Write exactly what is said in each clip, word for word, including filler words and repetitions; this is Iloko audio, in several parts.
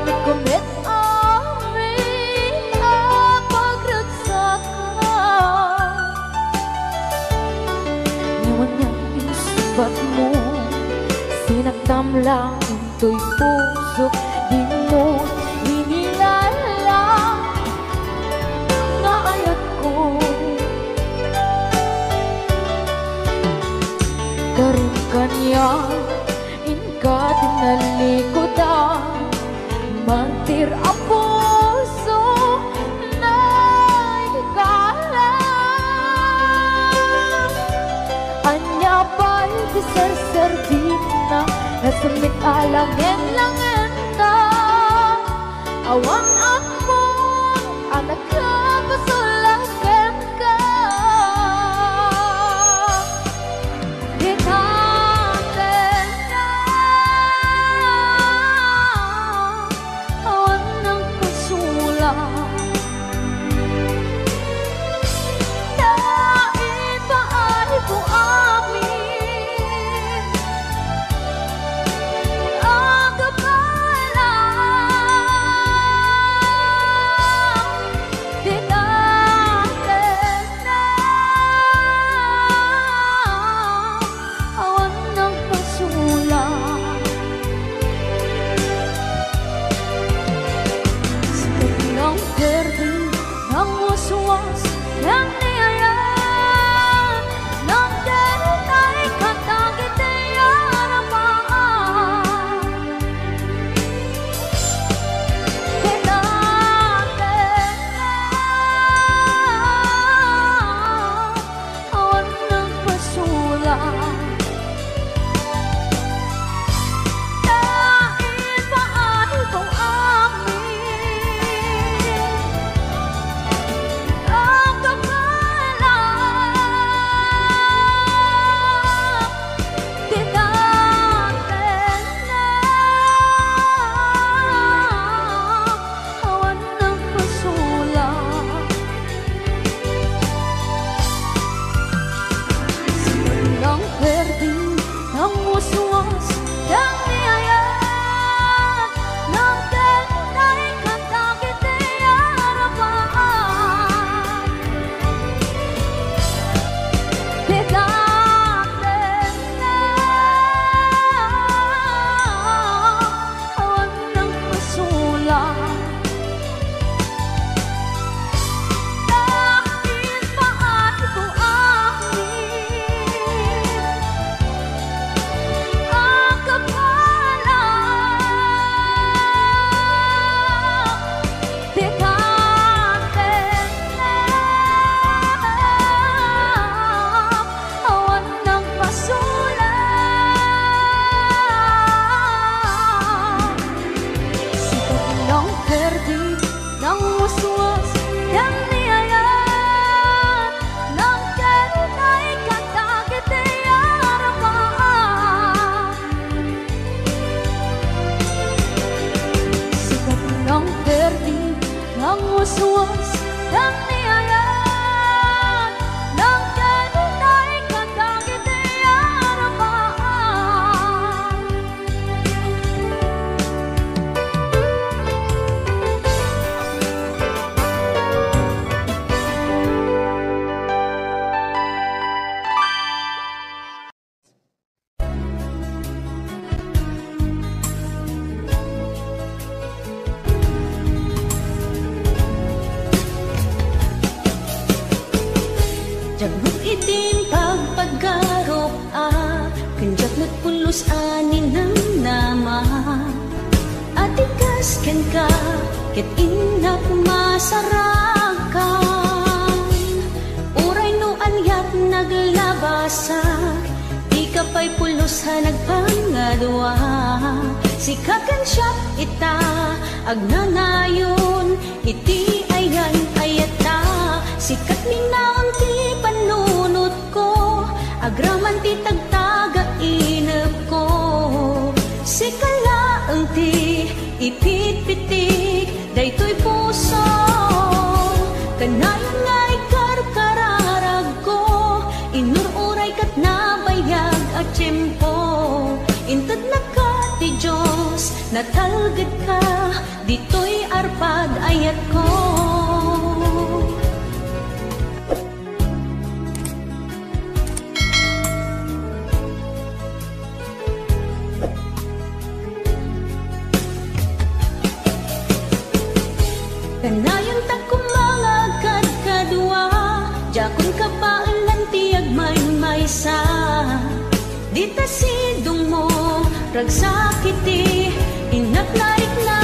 Kumit amin a pagrugsakam. Ngem ania ti sibat mo, sinaktam lang intoy pusok, dimo inilala nga ayatko. Karon kaniak, inka ti nalikudan, martir a puso, naikala. Ania pay ti serserbina, nasemmit a langen-langenna. Awan ammon a nakapasulak kenka. Dita tenna, awan nagpasulak. Ta ipaayko amin a kappala. Dita tenna, awan nagpasulak. Sika ti nangperdi, nangwaswas, ken ni ayat, nangdetay kadagiti arapaak. Dita tenna, awan nagpasulak. Ta ipaayko amin a kappala. Dita tenna, awan nagpasulak. Sika ti nangperdi, nangwaswas, ken ni ayat, nangdetay kadagiti arapaak. Dita tenna, awan nagpasulak. Ta ipaayko amin a kappala. Dita tenna, awan nagpasulak. Sika ti nangperdi, nangwaswas, ken ni ayat, nangdetay kadagiti arapaak. Sika ti nangperdi, nangwaswas, ken ni ayat, nangdetay kadagiti arapaak. Diak met idin pagpagarup a, ken diak met pulos a ninamnama. Atikas kenka, ket innak masarakan. Uray no aniat naglabasak, dika pay pulos a nagpangadua. Sika ken siak ita, agnanayon iti ayan-ayata. Sika ti naun ti pannunot ko, agraman ti tagtaga inepko. Sika laeng ti ipitpitik daytoy puso. Kanayon nga ikarkararagko, inur-uray ket nabayag a tiempo. Intednaka ti Dios Natalgedka, ditoy arpad ayatko. Kanayon ta kumangagkad kadua, diakon kabaelan ti agmaymaysa. Dita sidongmo, ragsak iti innak narikna.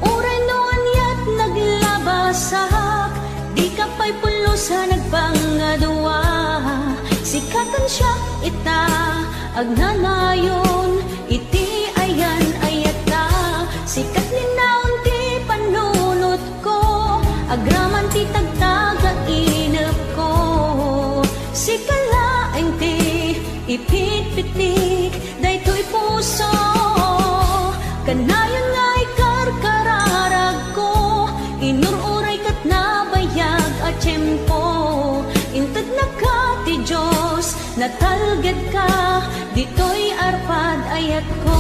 Uray no aniat naglabasak, dika pay pulos a nagpangadua. Sika ken siak ita, agnanayon iti ayan-ayatta. Sika ti linaon ti pannunotko, agraman ti tagtagainepko. Sika laeng ti ipitpitik daytoy puso. Kanayon nga ikarkararagko, inur-uray ket nabayag a tiempo. Intednaka ti Dios, natalgedka, ditoy arpad ayatko.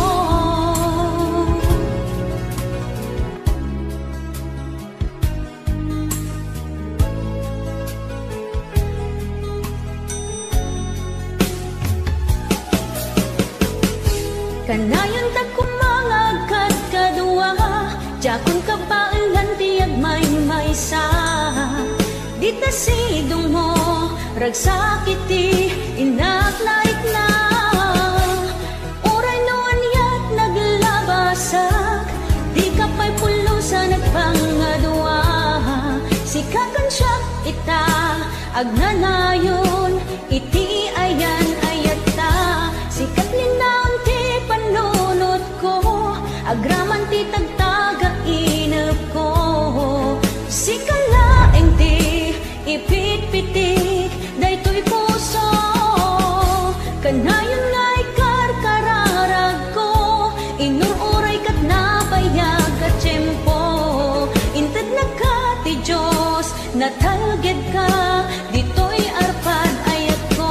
Kanayon ta kumangagkad kadua, diakon kabaelan ti agmaymaysa. Dita sidongmo, ragsak iti innak narikna. Uray no aniat naglabasak, dika pay pulos a nagpangadua. Sika ken siak ita, agnanayon iti ayan-ayatta. Sika ti linaon ti pannunotko, agraman ti tagtagainepko. Sika laeng ti ipitpitik daytoy puso. Kanayon nga ikarkararagko, inur-uray ket nabayag a tiempo. Intednaka ti Dios, natalgedka, ditoy arpad ayatko.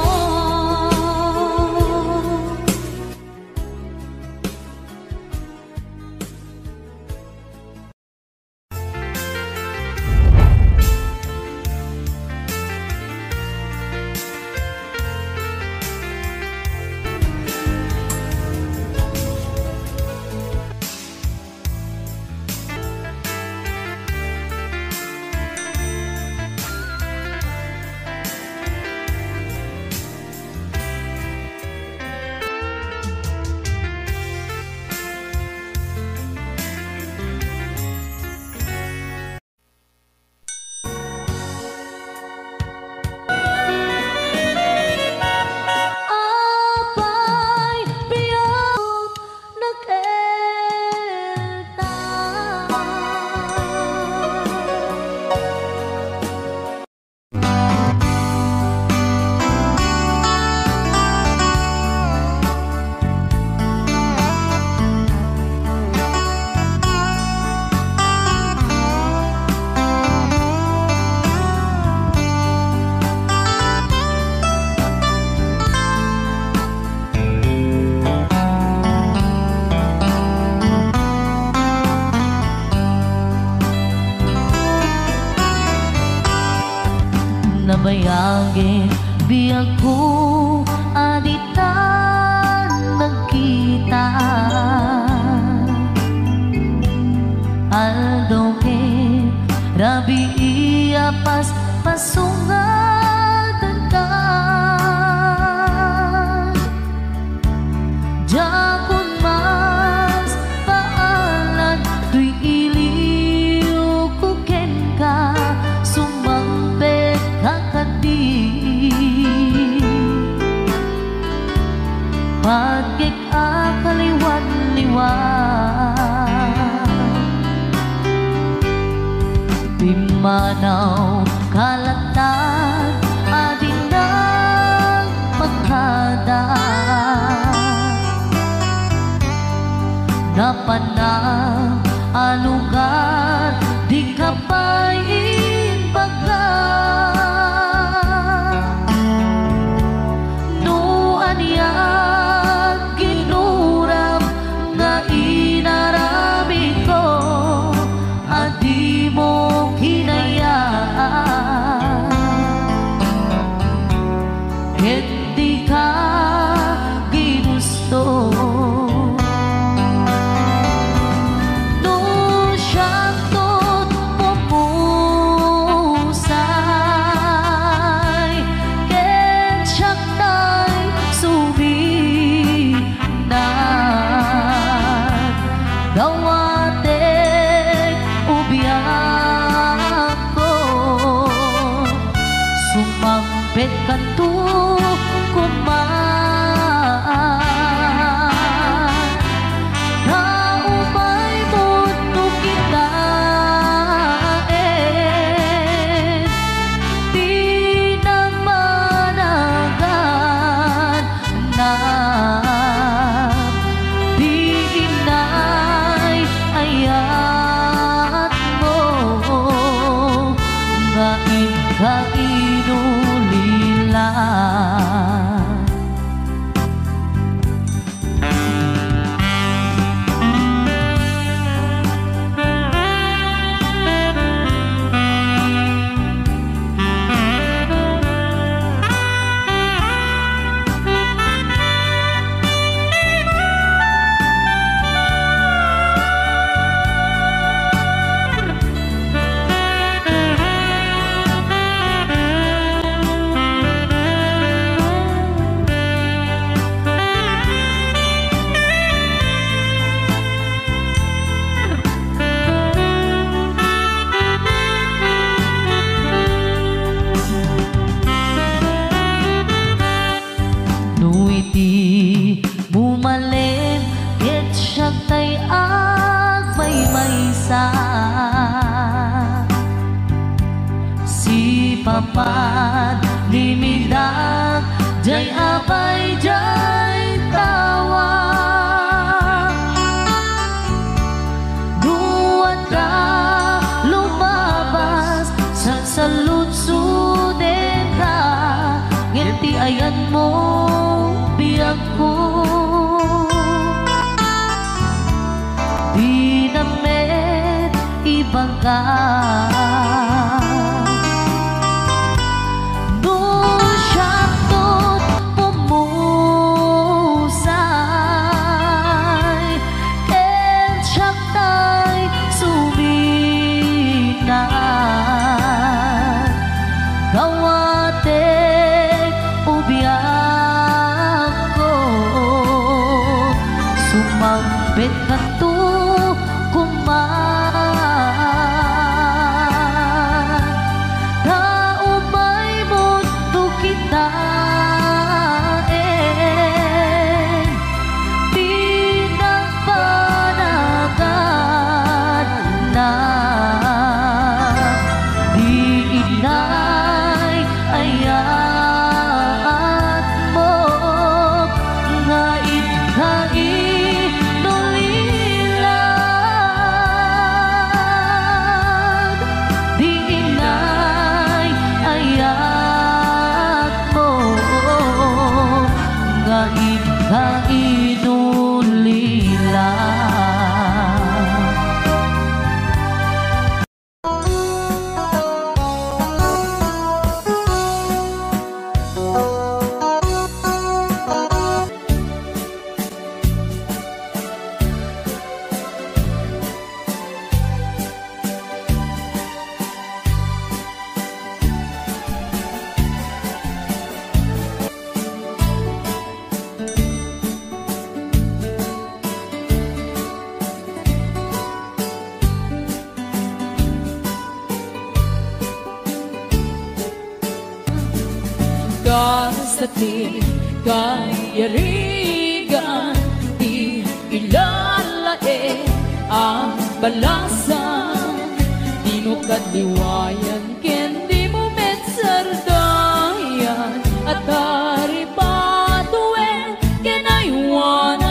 Apay, biag, nag-elta. Nabayagin biagko a ditan nagkita. Aldaw ken rabii a paspasungan kenka. Diakon maspaalan toy iliwko kenka, sumangpetka kadi. Patgek a kaliwan-liwan. Pimmanaw ka latta a dinak makada. Napanam a lugar, dika pay imbaga. No aniat ginuram nga tay agmaymaysa. Sipaman ni Midak, jay apay jay tawa. Duadda lumabas, sansaludsodenra, ngem ti ayanmo, biagko, dina met ibaga. No siakto pumusay, ken siak tay suminay, gawatek, o biagko, sumangpet kanto koma. Ta umay mundo kitaen ti nagpanaganna, di inay ayatmo nga inka inulilad. Di inay ayatmo nga inka inulilad. Kasta ti kayarigan ti ilalaed a balasan, dimo kadliwayan ken dimo met sardayan a taripatoen ken aywanan.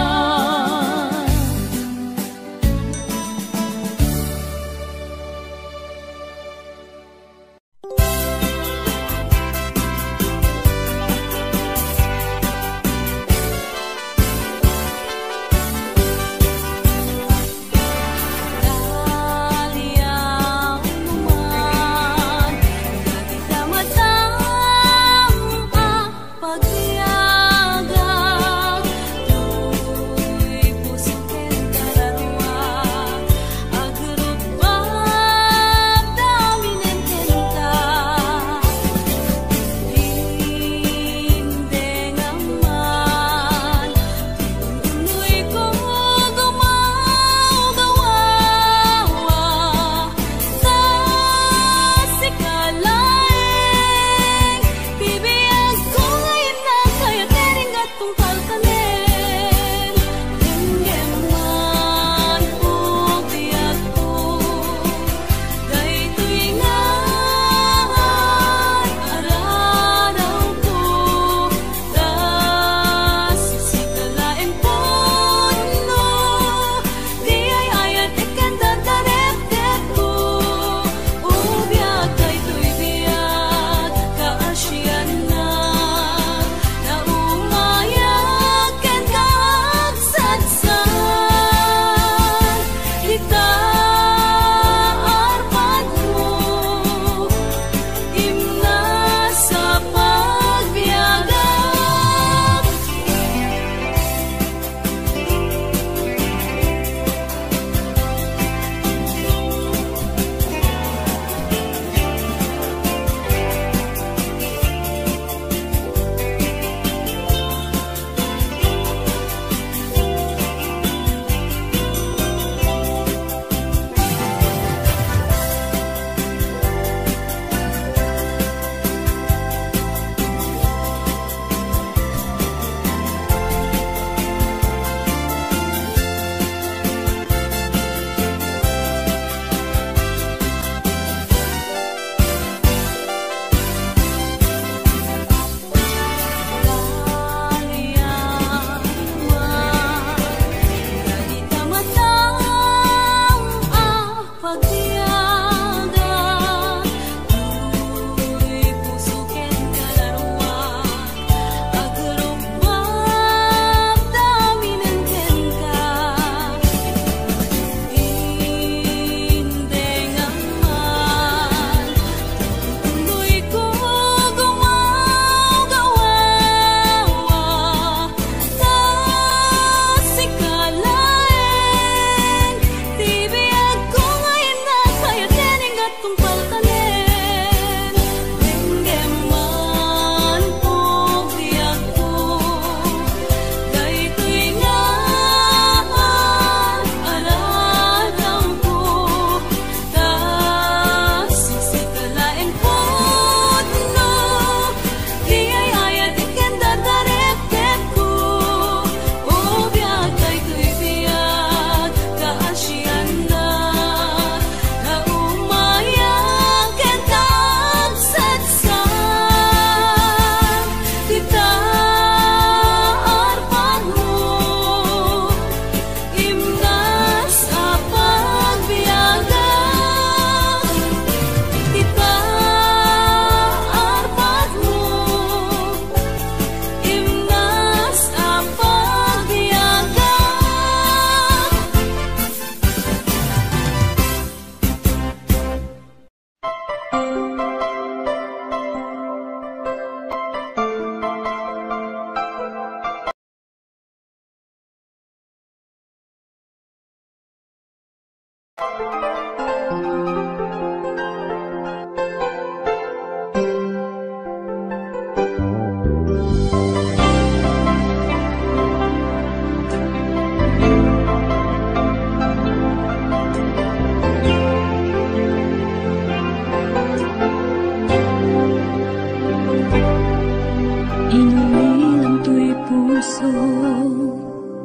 Inulilam toy puso,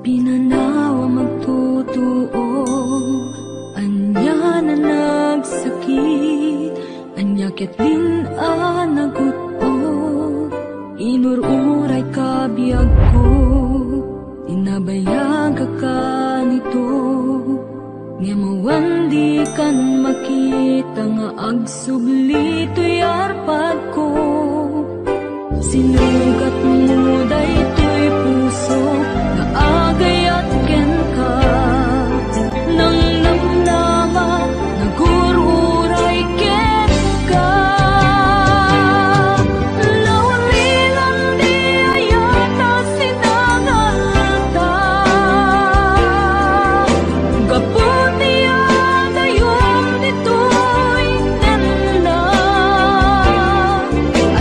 pinanaw a magtutuo, ania a nagsakit, ania ketdin a nagut-od, inur-uray ka biagko, inabayag ka kanito. Ngem awan dikan makita nga agsubli toy arpadko. Sinugatmo daytoy puso nga agayat kenka. Nangnamnama, nagur-uray kenka. Naurilan di ayat a sinangalta. Gapu ti agayom ditoy nenna,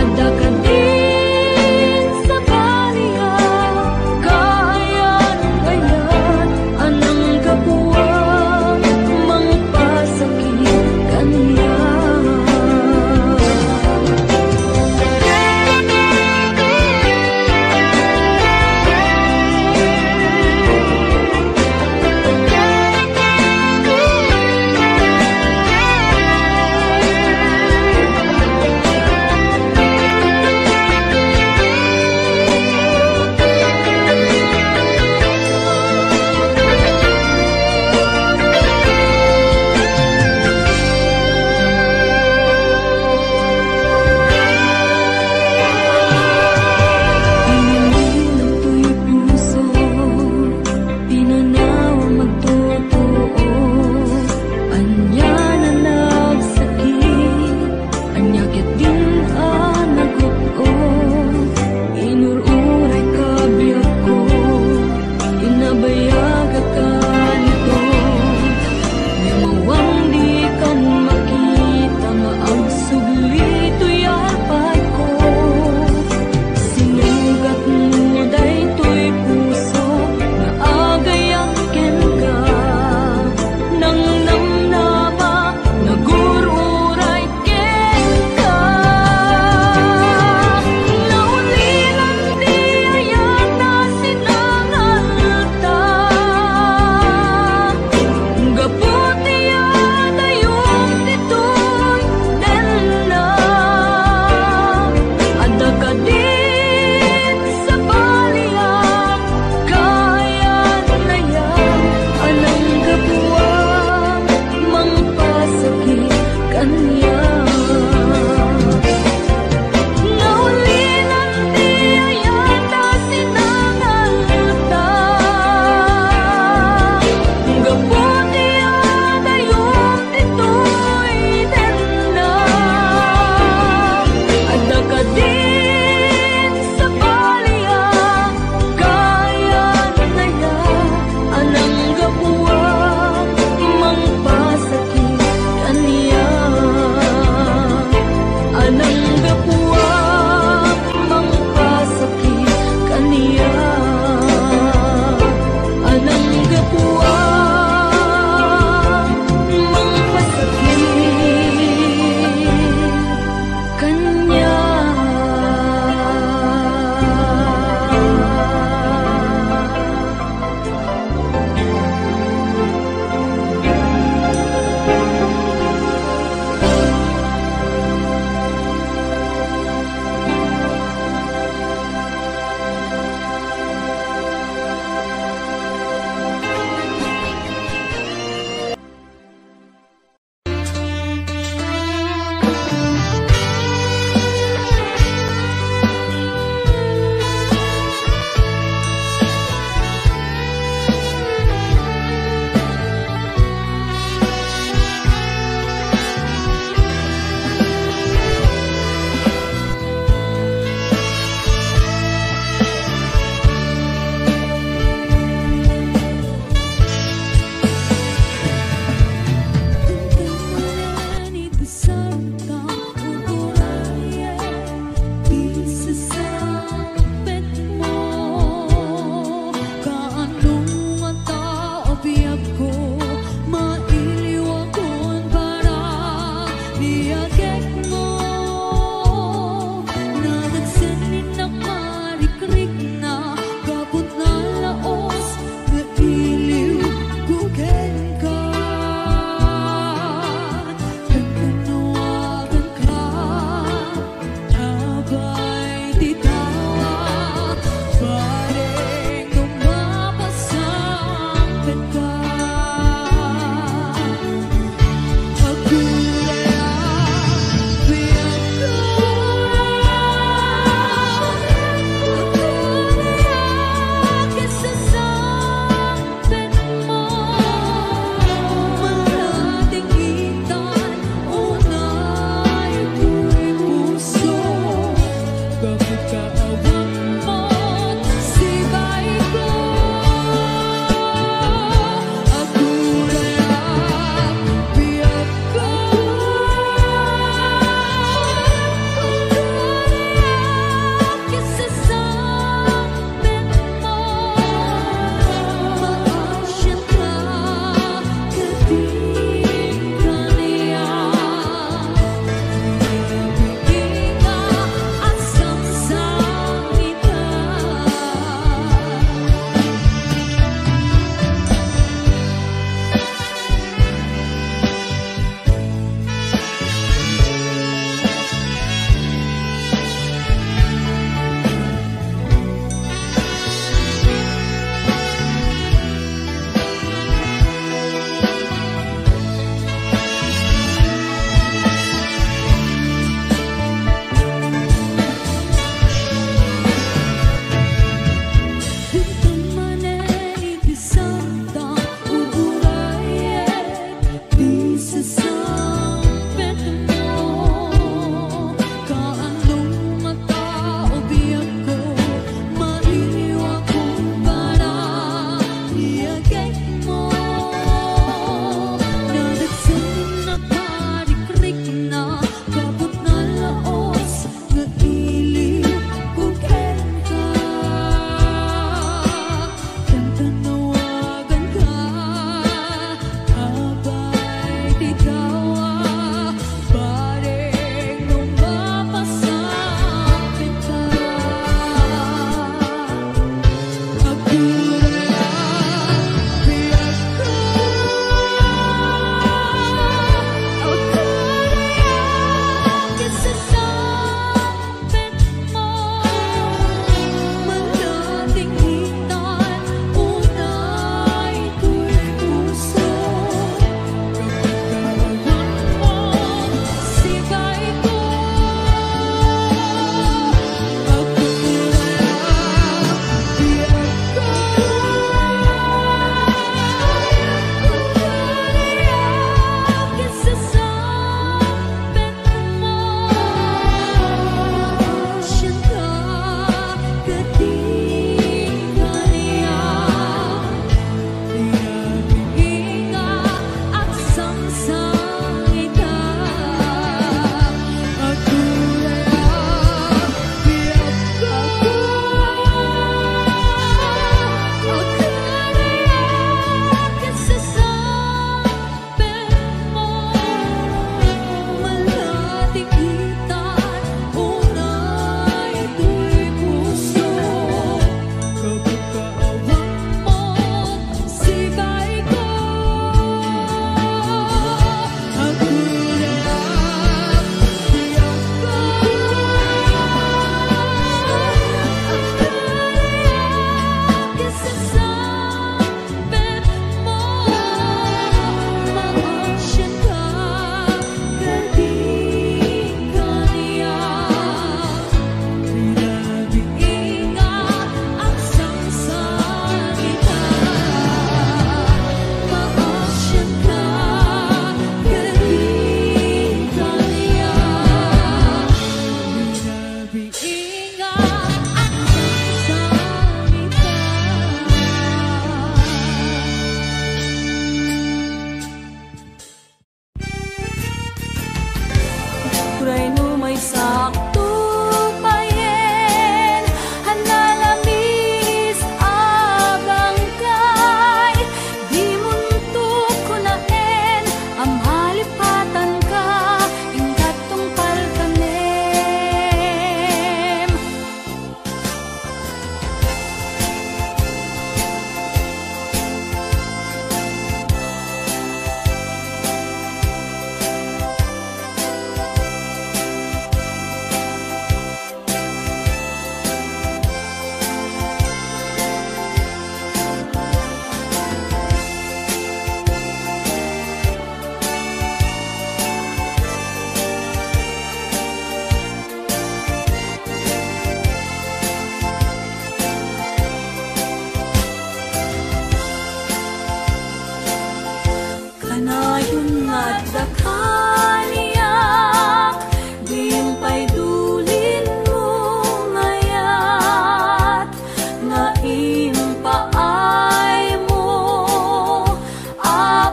adda kadin sabali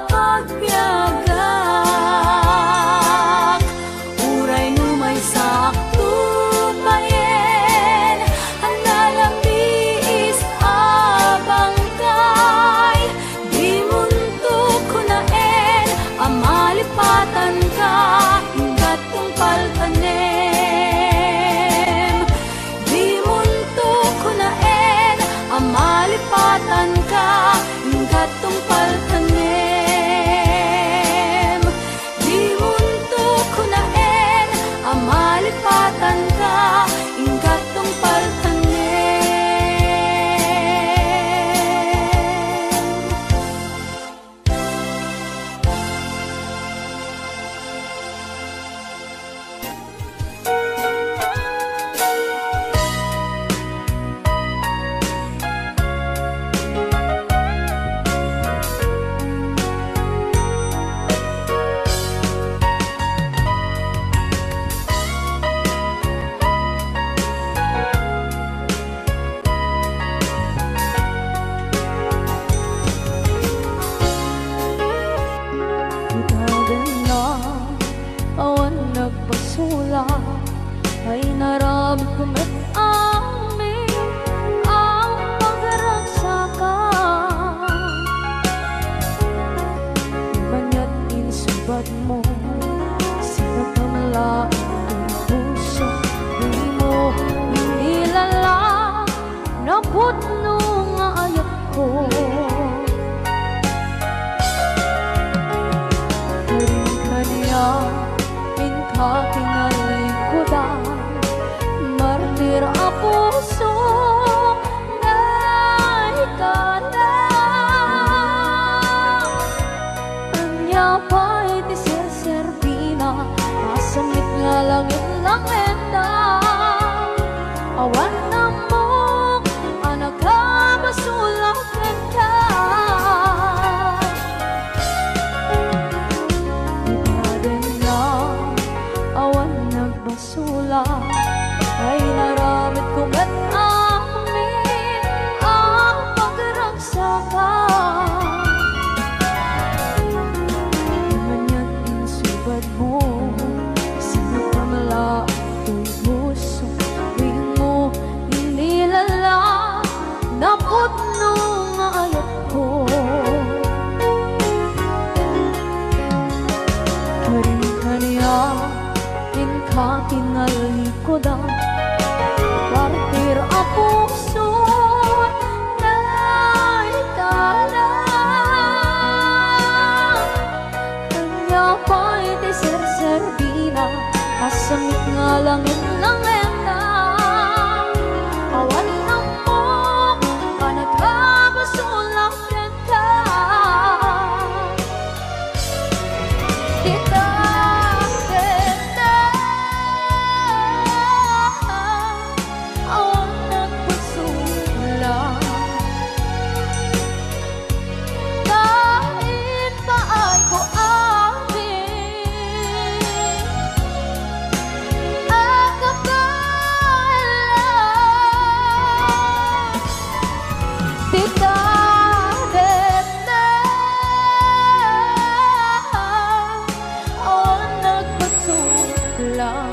Agbiagak, uray no maysakto payen, ania la biis a bangkay. Dimonto kunaen a malipatanka, ingga't tungpal tanem. Dimonto kunaen a malipatanka, ingga't tungpal tanem. Dimonto kunaen a malipatanka, ingga't tungpal tanem. Itaganna, awan nagpasulak, ay naramidko met amin a pagragsakan. Maniat insubadmo, sinakamla ti puso, dimo inilala. Napudno nga ayatko. Karin kaniak, inka kinalikudan, martir a puso, naikana. Ania pay ti serserbina, a sangit nga langit-langitna? Awan ammok a nakabasolak kenka. Ibadenna, awan nagbasolak, ay naramidko met amin a pagragsakan. Maniat insubadmo, sinakamla toy puso, dimo inilala. Napudno nga ayatko. Karin kaniak, inka kinalikudan, martir a puso, naikana. Ania pay ti serserbina, a sangit nga langit-langitna? Awan ammok a nakabasolak kenka. Ita, deta, awan nagpasulak. Kain paay ko amin a kabaelan. Ti taget na awan nagpasulak.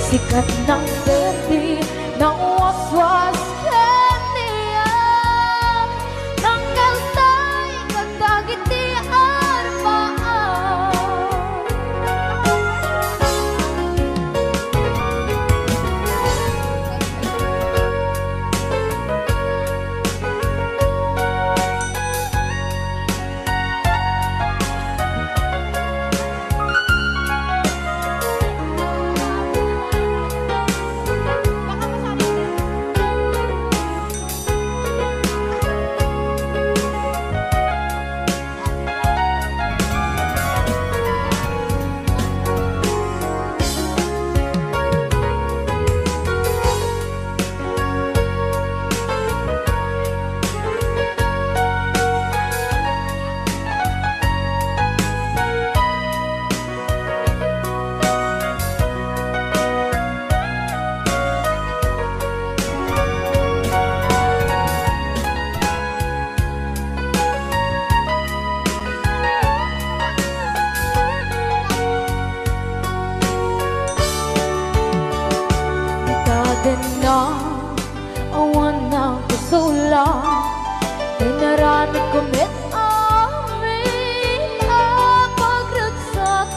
Sikat nang berdi, nang waswas ken niam, nang kalsay ket dagiti arbaam. Sula, inaramid ko met amin a pagragsakan.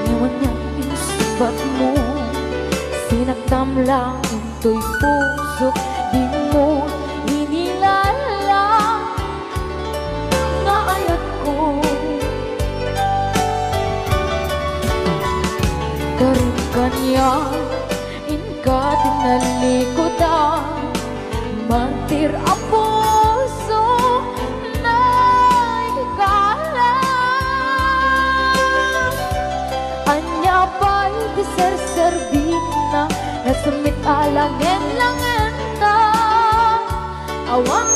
Ngem ania insungbat mo, sinaktam lang intoy pusok, dimo inilalang nga ayatko. Karon kaniak, inka ti nalikudan, martir a puso, naikala. Ania pay ti serserbina, nasumit a langen-langenta, awan